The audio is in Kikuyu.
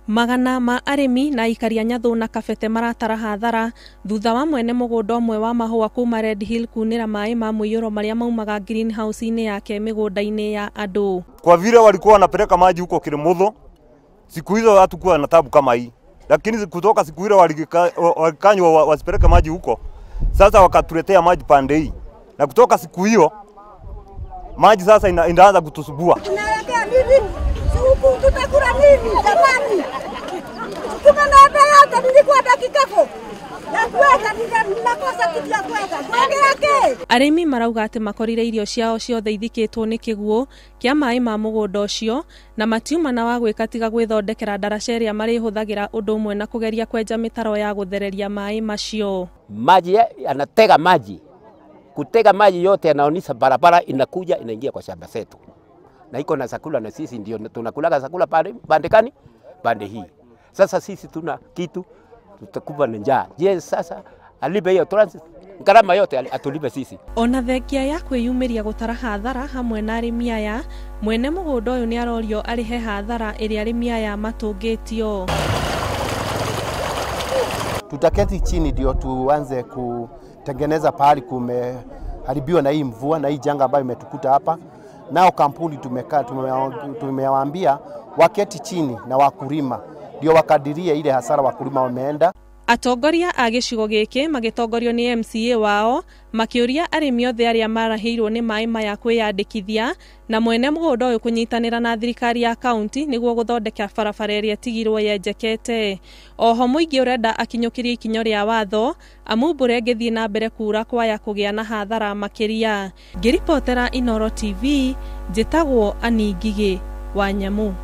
Magana ma arĩmi na aikari a Nyathũ na Kabete maratara hathara thutha wa mwene mũgũnda ũmwe wa mahũa kuma Red Hill kunĩra maĩ ma mũiyũro marĩa maumaga greenhouse-inĩ yake mĩgũnda-inĩ ya andũ. Kwa vile walikuwa wanapeleka maji huko Kilimuthu, siku hizo hatukuwa na tabu kama hii, lakini kutoka siku ile walikanywa wasipeleke maji huko, sasa wakatuletea maji pande hii, na kutoka siku hiyo maji sasa inaanza kutusubua. Tunaelekea nini? Huku tutakula nini jamani? Tumenaenda yote, nilikuwa dakika ya kuweka ninakosa kitu ya kuweka. Kwengeke. Arĩmi marauga atĩ makorire irio ciao ciothe ithikĩtwo nĩ kĩguũ kĩa maĩ ma mũgũnda ũcio na matiuma na wa gwĩka tiga gwĩthondekera ndaraca ĩrĩa marĩhũthagĩra ũndũ ũmwe na kũgeria kwenja mĩtaro ya gũthereria maĩ macio. Maji anatega maji, kutega maji yote yanaonyesha barabara inakuja inaingia kwa shamba zetu, na iko na chakula, na sisi ndio tunakulaga chakula pande kani pande hii. Sasa sisi tuna kitu, tutakuwa na njaa. Je, sasa alipe hiyo transit gharama yote atulipe sisi. Ona thengia ya kwĩyumĩria gũtara hathara hamwe na arĩmi aya, mwene mũgũnda ũyũ nĩarorio arĩhe hathara ĩrĩa arĩmi aya matũngĩtio. Tutaketi chini ndio tuanze kutengeneza pahali kumeharibiwa na hii mvua na hii janga ambayo imetukuta hapa. Nao kampuni tumewaambia waketi chini na wakulima ndio wakadirie ile hasara wakulima wameenda. Atongoria a gĩcigo gĩkĩ magĩtongorio nĩ MCA wao makĩũria arĩmi othe arĩa marahĩirwo nĩ maĩ maya kwĩyandĩkithia na mwene mũgũnda ũyũ kũnyitanĩra na thirikari ya kaunti nĩguo gũthondeka barabara ĩrĩa ĩtigirwo yenjekete. Oho mũingĩ ũrenda akinyũkĩrie ikinya rĩa watho amu mbura ĩngĩthiĩ na mbere kuura kwaya kũgĩa na hathara makĩria. Ngĩribotera Inooro TV, njĩtagwo Annie Ngigĩ wa Nyamu.